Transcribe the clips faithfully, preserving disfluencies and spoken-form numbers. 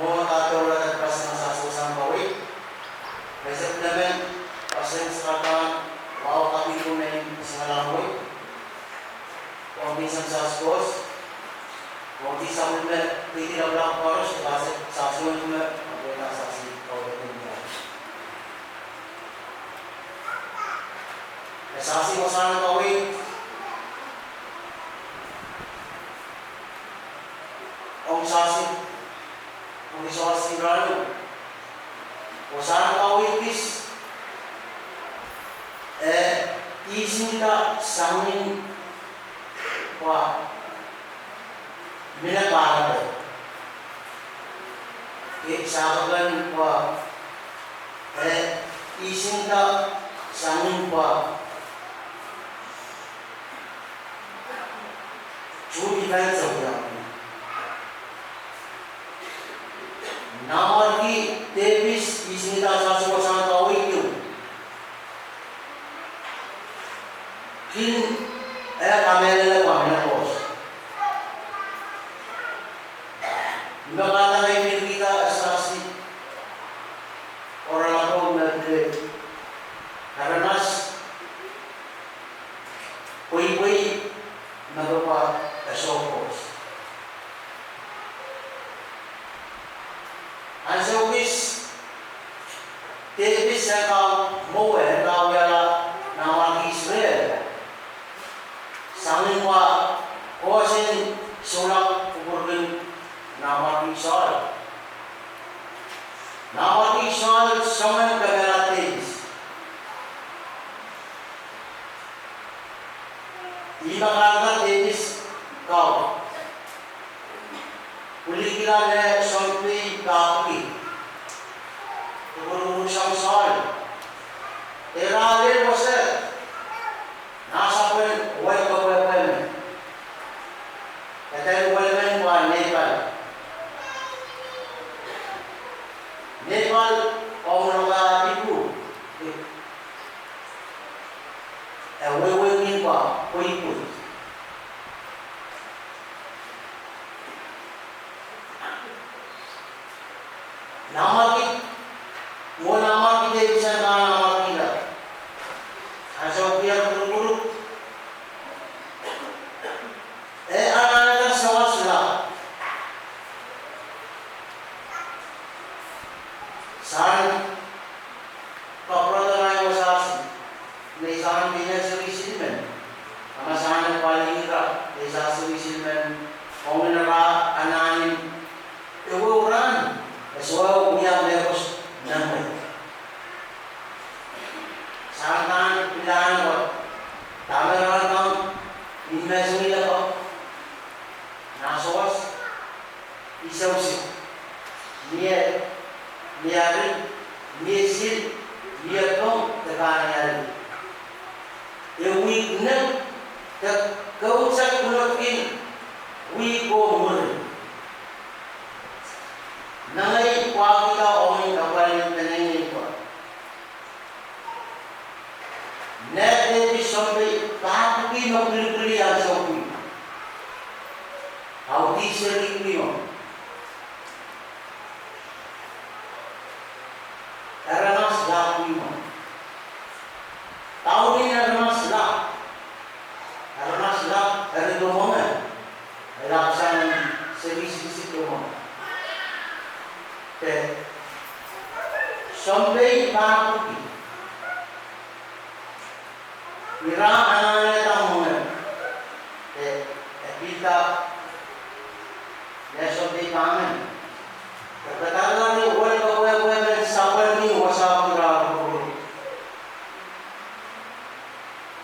Mwohd ah doula de pasi nan sasi wasahn kaweid. Mesepnemen, pasen sakadahn, wahu kaping ko men singala mwein. Ong kin sang sasi kos. Ong kin sang me, pidi lapalap koaros, pasi sasi wen me, pasi sasi kaweid. E sasi wasahn kaweid. Ong sasi, ong sasi rahnwet. Wasahn kaweid kis, e, ihs nin sang ni pwa mine pahn, e, sahpw kan pwa, e, ihs nin sang ni pwa. Tuh ni pahn sawia. Nanmwarki Depis, ihs nin sang ni wasahn kaweid ieu. Kin, e, kamehlele pwa mine kos. Ih me kahrehda e mihmihte e sasi. Oaralap me pil aramas pweipwei me pahn e soh kos. Ansou kis Depis e kak mwowe, e kak wiahla nanmwarki Israel. Sang ni pwa, koasoan souleng kupwurki nanmwarki Saul. Nanmwarki Saul soangen kamehlele Depis. Ih me kahrehda Depis kak pwilikihla sounpei pahpwiki. Kupwurki sang Saul. Ira lel wasa. Nah sapwen wel kepwehpwe men. Eden wel men pwa Nabal. Nabal ong lokaia Ipru. E wehwehki pwa pweipwei. Nanmwarki, mwo nanmwarki Depis en nanmwarkihla. Ansou kier kurukuruk. E anahne sawas lap. Sang Kapwurada nan wasahsi, me sang pil seri silimen. A ma sang pali ira, me sang seri silimen, ong ira anahne, ewe rahn, e sohte wia mehkot nan wet. Sang nan pilahn wet, dahme rahn kan, ni me seri lap, nan sowas, I sewese. Mie, mie ari, mie sil, mie pong, de pahn ari. E wihk nek, de kaunsek kunokkin, wihk ko mwuri. Nanleng pwakihda ong apwalih peneinei ko. Nehdi sounpei pahpwiki me pwilipwili ansou pwuko. Audih seri pwuko. Aramas lap pwuko. Taunin aramas lap. Aramas lap eri doadoahk. Lap sang seri siksik doadoahk. Pwe sounpei pahpwiki. Ira anahne dahme mwenge. Pwe, e pil da, ne sounpei pahmen. Pwe kadar nan wel kepwehpwe men sapwellime wasahn ira pwuko.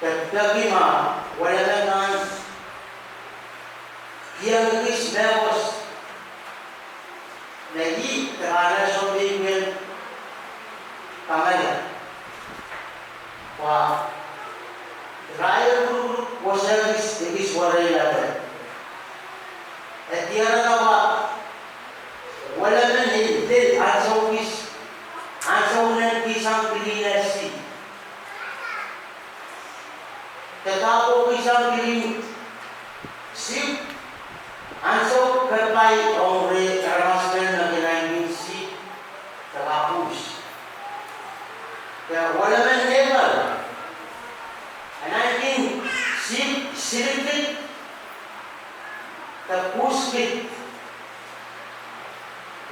Pwe peki ma, welemen nan, kieng kis mehkot. Me ih, de anahne sounpei pwehn kamala. Pwe, irail kurukur, wasa kis, ekis wereila de. E diarada pwe, welemen lel, ansou kis, ansou nen kihsang kilin esi. Kitail ko kihsang kilin sihpw, ansou kepahi ong re aramas men me kinain de kuhs kid.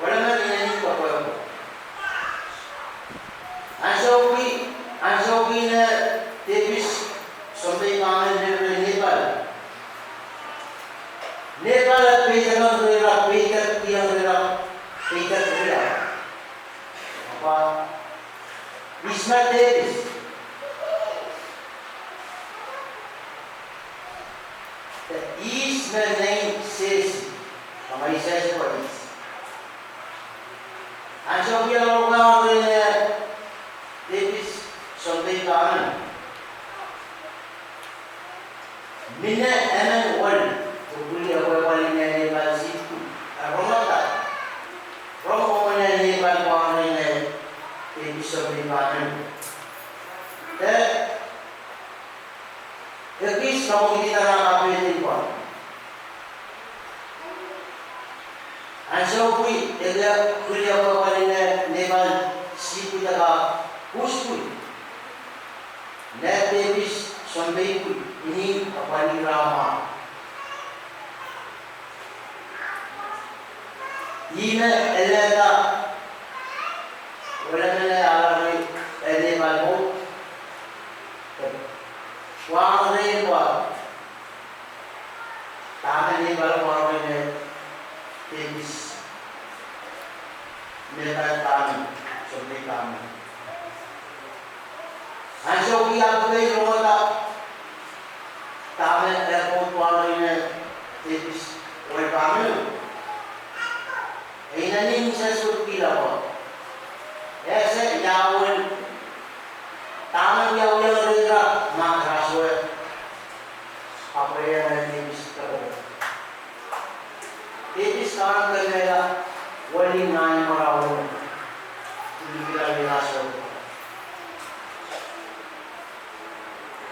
Welemen inenen kepwehpwe. Ansou ki, ansou ki ne Depis sounpei pahmen lel rehn Nepal. Nepal e peidek ong ira, peidek ong ira, peidek ong ira. Ahpw ihs me Depis? Ihs me nein Sehsi, a ma Sehsi pwe ihs. Ansou ki e lokaiahng rehn Depis sounpei pahmen. Mie emen wel, pwupwudi epwepwal en Nepal sihpw, e rongada. Rong mwomwen Nepal pwong rehn Depis sounpei pahmen. E, ekis kapwukidihda nan kapehden pwong. Ansou pwuhk, e pil epwepwal en Nepal sihpw de kak kuhs pwuhk. Nek Depis sounpei pwuhk, inin apwalih rahn mwahu. Ih me elehda welemen e alehdi, e Nepal mwo. Pwang rehn pwuhk. Dahme Nepal pwang rehn Depis, Nepal pahmen, sounpei pahmen. Ansou ki Abigail rongada dahme airport pwang rehn Depis, wel pahmen. E inenen Sehsi pil apwal. E ese ia wel, dahme wiawi rehn ira, ma raswe. Apwal rehn Depis de ko. Depis kan kemehla, weli nai maraun. Ilikila ni raswe.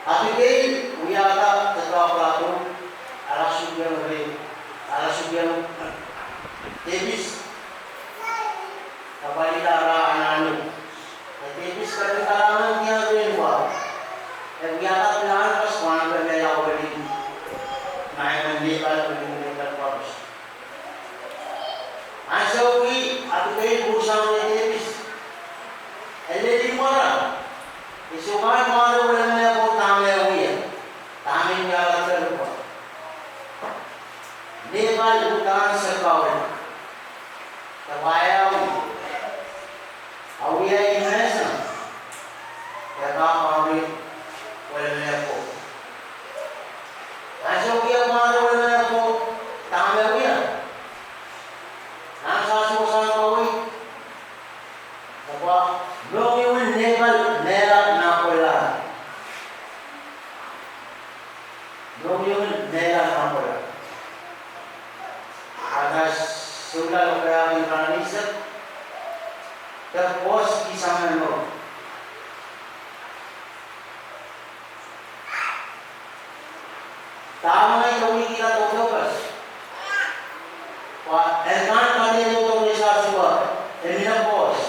Abigail wiahda doadoahk laud, alehdi sohte, alehdi sohte Depis, kapwalihda rah anahne. Depis ketin kalahngan diar rehn pwuhk. E wiahda pilahn koasoandi me kemehla weli. Nai men Nepal, weli Nepal koaros. Ansou ki Abigail pwurasang rehn Depis. E lel imwarail. E sohte pahn mware welemen ko dahme e wia. Dahme e wiahda de ko. Nepal uhdahn sakaul. Dahme e wia. E wia imwesang. E kak mware welemen ko. Ansou ki e mware welemen ko, dahme e wia. Nan sasi wasahn kawei. Ahpw mohngiong en Nepal mehla nan pwehl. Mohngiong en mehla nan pwehl. Ahpw sohla lokaiahki rahn eisek. De koaros kihsang nan mour. Dahme e wia, ira tohtohkes. Pwe e pahn pahn tohtohkes sasi pwe e mie koaros.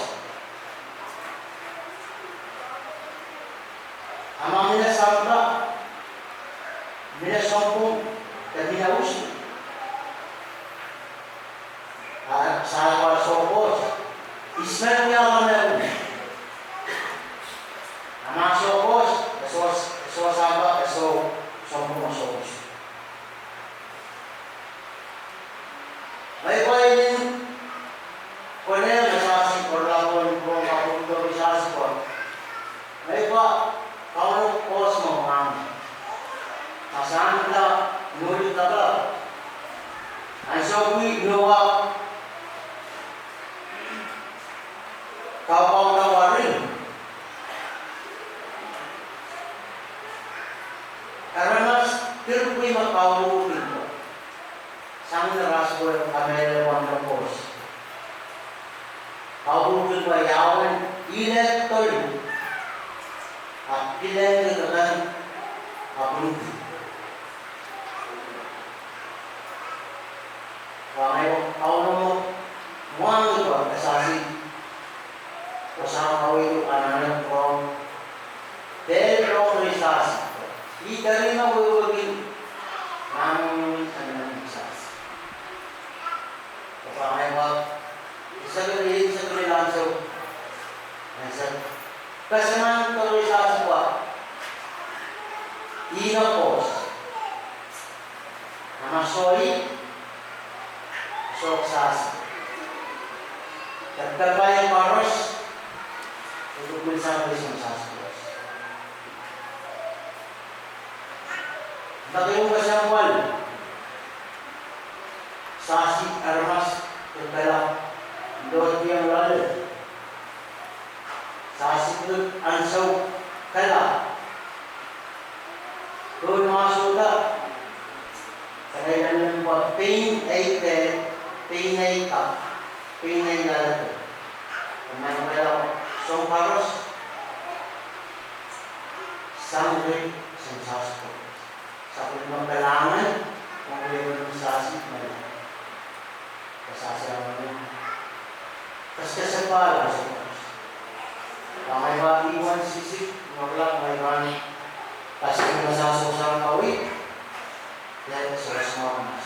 A ma mie sampah, mie sounpwong, de mie usu. A, sang pwe soh koaros. Ihs me wia me mie. A ma soh koaros, e soh, e soh sampah, e soh sounpwong, e soh usu. Mwein pwe inin, kone me sasi pwe, lapon pwe, kapwudoki sasi pwe. Mwein pwe, Kauno koaros me mwahngih. A sang da, nuri da da. Ansou pwe Noah kaukauda waring. Aramas dihr pwihn me kauruhrki. Sang ni rasehng pwe kamehlele pwon de koaros. Kauruhrki pwe ia uwen ile tolu. A pil len kekehn a pwunki. Pwe ngehi Kauno mwahngih pwe e sasi. Pwe sang kaweid anahne pwurehng. Pil rong rehn sasi. Ih eri me wehwehki. Nan mohngiong en sasi. Kesempwal doadoahk sahs pwe, ih me koaros. Nan soai, soh sahs. Dapdapai koaros, e pil sang rehn sahs koaros. Mehkot kesempwal, sahs aramas, e kala, lohdiong loale. Sahs pwukat ansou kala. Pwe mahsenda, kala nan pwe pein ei pehn, pein ei kak, pein ei loale. Nan kala, soahng koaros, sang rehn sahs pwukat. Sapwellime kalahngan, oh pwe sahs me, sahs aramas. Kaskasapala sahs. Pahn ei pahn ih wen sisik, mwohla ei pahn, pastor me sahs sang kawi, ya, sahs mas.